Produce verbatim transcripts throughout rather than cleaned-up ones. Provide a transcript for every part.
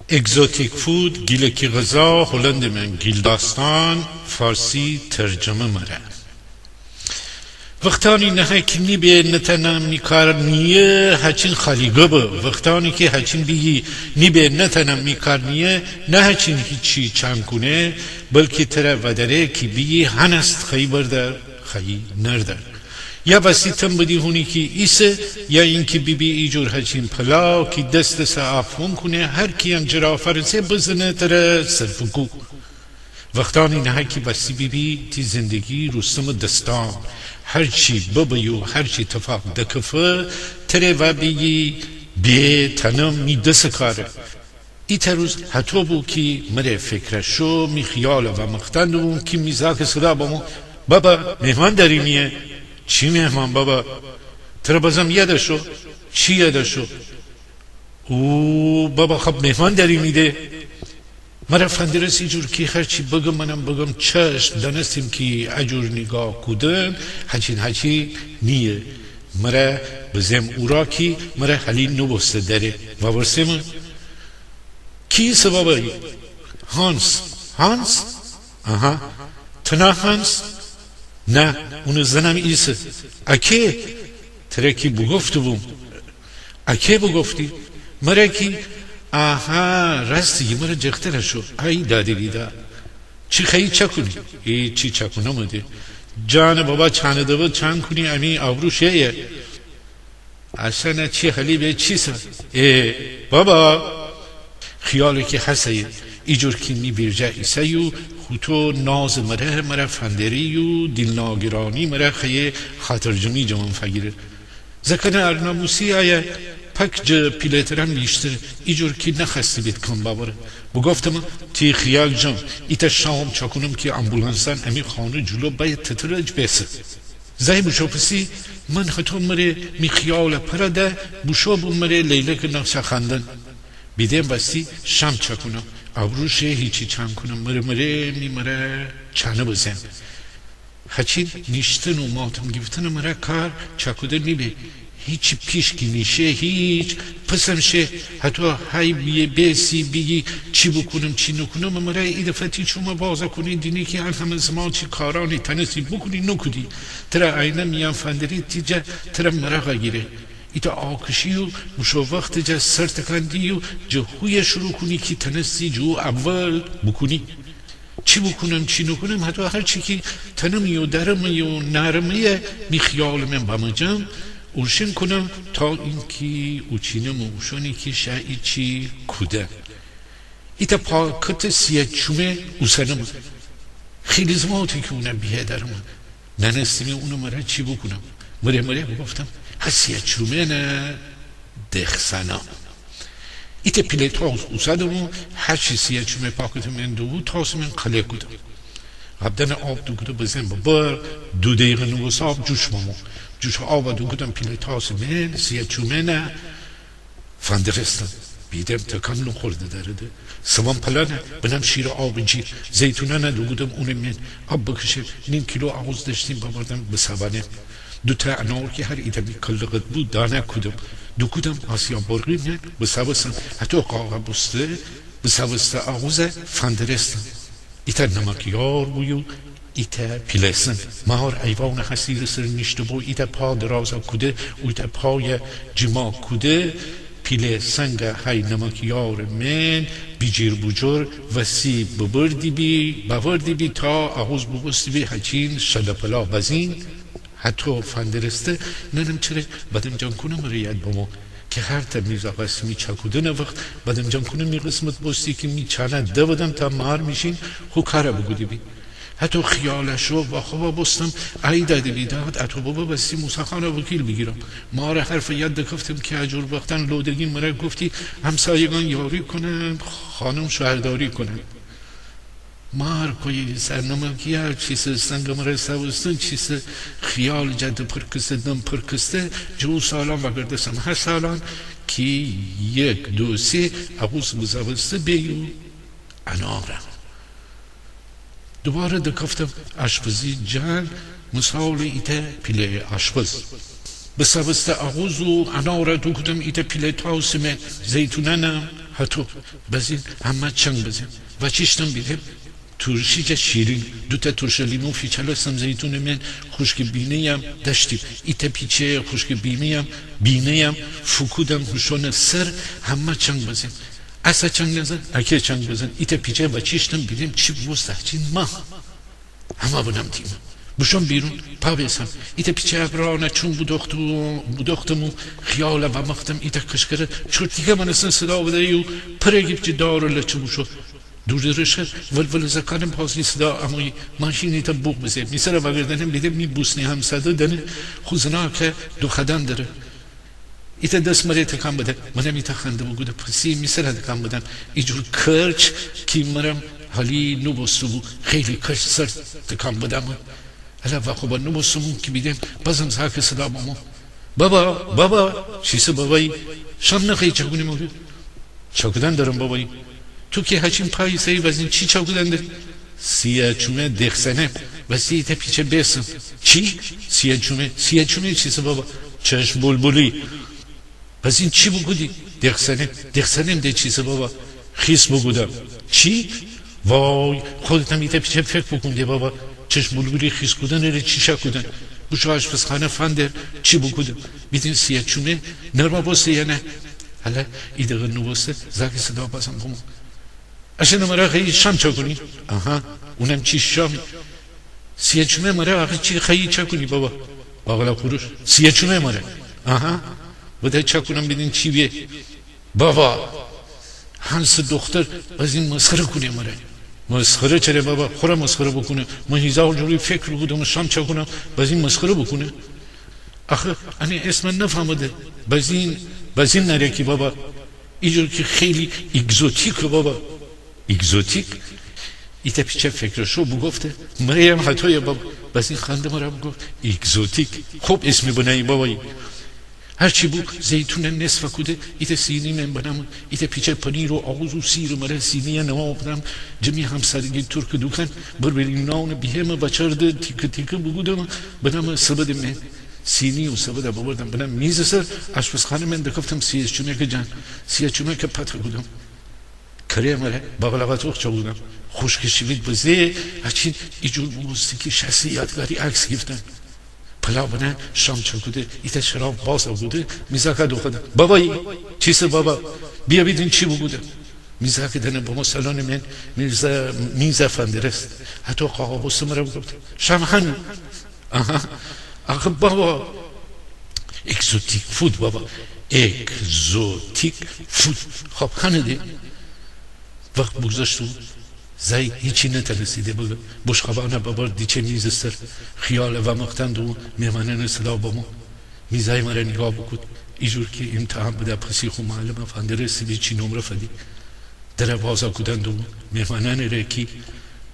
اگزوتیک فود، گیلکی غذا، هلندی من گیلداستان، فارسی ترجمه مره. وختانی نهه کی نیبه نتنم می کار نییه، هچین خالیگه به. وختانی کی هچین بیگی نیبه نتنم می کار نییه، نه هچین هیچی چان کونه، بلکی تره وداره کی بیگی هنست خیی بردار، خیی نردار. یا وسی تن بدی هونی کی ایسه، یا اینکی بیبی ایجور هچین پلا کی دس دسه آفون کونه، هر کییم جرا فرسه بزنه تره سرفکو. وختانی نهه کی وسی بیبی تی زندگی روستم دستام، هرچی ببه یو هرچی تفاق دکفه، تره وا بیگی به تنم می دس کاره. ایتأ روز هتو بو کی مره فکره شو، می خیال وامختن دوبوم کی می زاک صدا بمو: بابا، مهمان دریمیه. چی مهمان بابا؟ تره بازم یاد شو؟ چی یاد شو؟ او بابا، خب مهمان دریمی ده. مره فندرس ایجور کی هرچی بگم منم بگم چشم، دانستیم کی اجور نیگاه کودن هچین هچین نییه. مره بزم اورا کی مره حالی نوبوسته دره. واورسم: کی ایسه بابایی؟ هانس. هانس؟ آها. تنها هانس؟ نه، اونه زنم ایسه. اکه؟ تره کی بوگفته بوم. اکه بوگفتی؟ مره کی؟ آها، راستی مره جختره شو. ای دادی بیدا. چی خیی چاکونی؟ هیچی چاکونم ده. جان بابا، چانه دبه چان کونی امی آبرو شه‌یه. اصلاً چی حالی به چیسه؟ ای بابا! خیالی کی هسه ایجور کی می ویرجه ایسه یو، خوتو ناز مره، مره فندری یو، دیلناگرانی مره خیی خاطرجمی جمن فگیره. زکن ارناموسی ایه پک جه پیله‌تران ویشتره، ایجور کی نخوأستی بید کم ببره. بوگفتم تی خیال جم، ایتأ شام چاکونم کی آمبولانسان امی خانه جلو بایه تترج بیسه. زای بوشو پسی من هتو مره می خیال پره ده، بوشو بوم مره لیلک نقشه خواندن. بیدم وستی شام چاکونم، آبرو شه هیچی چان کونم، مره مره می مره چانه بزم. هچین نیشتن و ماتم گیفتن مره کار چاکودن نیبه. هیچی پیش کی نیشه هیچ، پسم شه هتو هی بیه بیسی بیگی چی بوکونم چی نوکونم. مره ایدفعه تی چومه وازه کونی دینی کی ان همه زمان چی کارانی تانستی بوکونی نوکودی. تره آینه میان فندری تی جا تره مره غگیره. ایتأ آکشی و بوشو وخت جا سر تکان دی و جه هویه شروع کونی کی تانستی جه او اول بوکونی. چی بوکونم چی نوکونم، هتو هرچی کی تنم یو درم یو نرمه می خیال من بمجم، اورشین کونم تا اینکی اوچینم و اوشونی کی شا ایچی کودن. ایتأ پاکت سیه چومه اوسنم. خیلی زماتی کی اونه بیه درم. ننستیمی اونه مره چی بوکونم. مره مره بوگفتم هسیه چومه نه دخسنم. ایتأ پیله تاس اوسدم و هرچی سیه چومه پاکت من دوبو تاس من قله کودم. قبدن آب دوکودم بزم ببر، دو دقیقه نوبوسته آب جوش بمو. جوش آب دوکودم پیله تاس من، سیه چومه نه فندرستم. بیدم تکان نوخورده دره ده. سبان پلانه بنم شیر آب جیر. زیتونانه دوکودم اونه من. آب بکشم. نیم کیلو آغوز دشتیم ببردم بسابانم. دوتأ انار کی هر ایتأ می کلقد بو دانه کودم. دوکودم آسیا برقی من بسابستم. هتو قاقه بوسته بسابسته آغوزه فندرستم. ایتأ نمکیار بو یو ایتأ پیله سنگ. مار ایوانٚ حصیرٚ سر نیشته‌بو، ایتأ پا درازه کوده، اویتأ پایه جیما کوده. پیله سنگه هی نمکیارٚ من بیجیر بوجور وسی ببردی بی، بوردی بی تا آغوز بوبوستی بی هچین شله پلا بزین. هتو فندرسته ننم چره بدم جان کونه مره یاد بمو. که هرتأ میرزا قاسمی چاکودنٚ وخت بدم جان کونه می قسمت بوستی که می چانه دودم تا مار میشین خو کاره بوکودی بی. هتو خیاله شو واخوبه بوستم، ای داد بیداد، اتو ببه وستی موسی خانه وکیل بیگیرم. ماره حرفه یاد دکفتم که اجور وختأن لودگی مره گفتی همسایگان یاری کنند، خانم شوهرداری کنند. مار کویی سر نمکیار چیسه سنگٚ مره سوستن چیسه خیال جا دپرکسته دمپرکسته، جه او سالان وأگردستم. هه سالان کی یک دو سه آغوز بزوسته بیو انارم. دوباره دکفتم آشپزی جان، مثالٚ ایتأ پیله آشپز. بسوسته آغوز و اناره دوکودم ایتأ پیله تاسٚ من، زیتونأنم هتو بزین همه چنگ بزین. وأچیشتم بیدم تورشی جا شیرین، دوتأ تورشٚ لیمو فیچلستم زیتونٚ من، خوشکٚ بینه‌یم دأشتیم. ایتأ پیچه خوشکٚ بینه‌یم، بینه‌یم فوکودم هوشانٚ سر، همه چنگ بزین. اسه چنگ نزن، اکه چنگ بزن. ایتأ پیچه وأچیشتم بیدم چی بوسته، چی ما. همه بنم دیم. بوشوم بیرون، پا بیسم. ایتأ پیچه ابرانه چوم بودوختم و خیاله وأمختم ایتأ کشکره چورتیکه مانستن صدا بده‌یو پره گیفت جه دارٚ لچه بوشو. دور دورشٚ ولوله زأکانم پاسی صدا امویی. ماشین ایتأ بوق بزه. می سره وأگردأنم بیدم می بوسنی همساده دأنه خو زنأکه دوخوأدأن دره. ایتأ دس مره تکان بده، منم ایتأ خنده بوکودم، پسی می سره تکان بدم. ایجور کرچ کی مرم حالی نوبوسته‌بو، خیلی کرچ سر تکان بدم. هلأ وأخوبأ نوبوسته‌بوم کی بیدم بازم زأکٚ صدا بمو. بابا، بابا، چیسه بابایی؟ شام نخوأیی چاکونی مره؟ چاکودن درم بابایی. تو کی هچین پا ایسه‌یی بزین چی چاکودن دری؟ سیاچومه دخسنم، وستی ایتأ پیچه بیسم. چی؟ سیاچومه؟ سیاچومه چیسه بابا؟ چشم بولبولی. بزین چی بوکودی؟ دخسنم. دخسنم ده چیسه بابا؟ خیس بوکودم. چی؟ وای، خودتم ایتأ پیچه فکر بوکون ده بابا. چشم بولبولی خیس کودنٚ ره چی شأ کودن؟ بوشو آشپزخانه فندر چی بوکودم. بیدین سیاچومه نرمه بوسته یا نه. هلأ ایدغه نوبوسته، زأکٚ صدا بازم بمو. اشأنه مره خوأیی شام چاکونی؟ آها، اونم چی شامی؟ سیاچومه مره آخه چی خوأیی چاکونی بابا؟ باقلا خوروش. سیاچومه مره. آها. بده چاکونم بیدین چی بیه. بابا، هنسٚ دوختر بزین مسخره کونه مره. مسخره چره بابا؟ خوره مسخره بوکونه؟ من هیزار جوری فکر بوکودم شام چاکونم بزین مسخره بوکونه؟ آخه انه اسمه نفهمده. بزین، بزین نره کی بابا. ایجور کی خیلی اگزوتیکه بابا. اگزوتیک؟ ایتأ پیچه فکرٚ شو بوگفته. مره‌یم هتویه بابا. بزین خنده مره بوگفت اگزوتیک. خوب اسمی بنه‌یی بابایی. هرچی بو زیتونه نصفه کوده ایتأ سینی من بنم، ایتأ پیچه پنیر و آغوز و سیرٚ مره سینی‌یه نوا بدم. جه می همسادگی تورکٚ دوکان بربری نانٚ بیهمه وأچرده تیکه تیکه بوکودم بنم سبدٚ من. سینی و سبده ببردم بنم میزٚ سر. آشپزخانه من دکفتم سیاچومکه جان، سیاچومکه پته کودم. کره مره باقلا قاتوق چاکودم. خوشکٚ شیوید بزه. هچین ایجور بوبوسته کی شأسه یادگاری عکس گیفتن. پلا بنه شام چاکوده، ایتأ شراب بازه کوده، می زأکه دوخوأدم. بابایی، چیسه بابا؟ بیا بیدین چی بوکودم. می زأکه دنه بمو سالونٚ من، می زأ، می زأ فندرست. هتو قاقا بوسته مره بوگفته شام هنه. آها. آخه بابا، اگزوتیک فود بابا. اگزوتیک فود. خب هنه ده. وخت بوگذشته بو. زأی هیچی نتأنستی ده بگه. بوشقابأنه ببرد دیچه میزٚ سر. خیاله وأمختن دوبو مهمأنأنٚ صدا بمو. می زأی مره نیگاه بوکود. ایجور کی امتحان بده پسی خو معلمه فندرستی بی چی نمره فدی. دره وازه کودن دوبو مهمأنأنٚ ره کی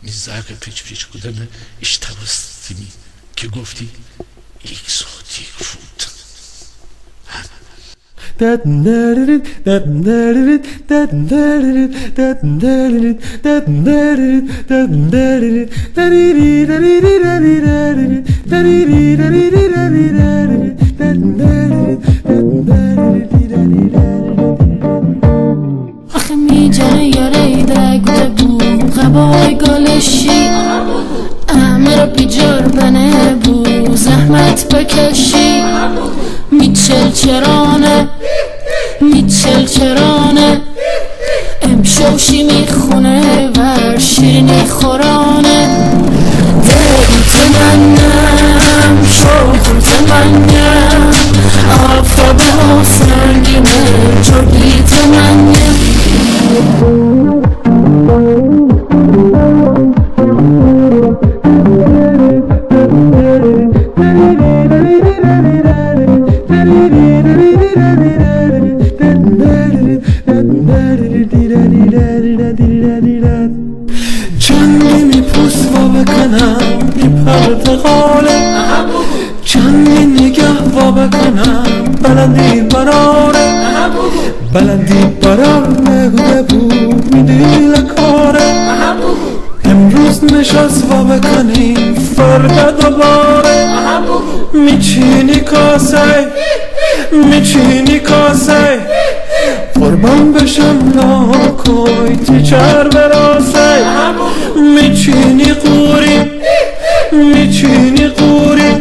می زأکه پیچ پیچ کودنه ایشتاوستیمی کی گفتی اگزوتیک فود. آخه می جانه یاره ایده گوده بو قبای گلشی، امره بیجار بنه بو زحمت بکشی. می چلچرانه، می چلچرانه، امشو شیمی خونه ور شیرینی خورانه. دل تمنم، شوخ تمنم، آفتاب سنگینه، چوبی تمنم. چندی می پوست وا بکنم بی پرتقاله، چندی نیگاه وا بکنم بلندی براره، بلندی برار نگده بو می دیل کاره. امروز نشست وا بکنیم فردا دوباره. میچینی کاسه، میچینی کاسه، قربان بشم لاکوی تی چار براسای. میچینی قوری، میچینی قوری.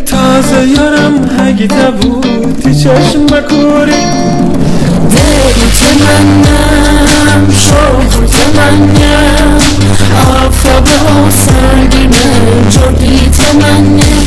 تازه یارم هگی تبو تی چشم کوری. دری تمنم، شوق تمنم، آفتاب و سردی من جوری تمنم.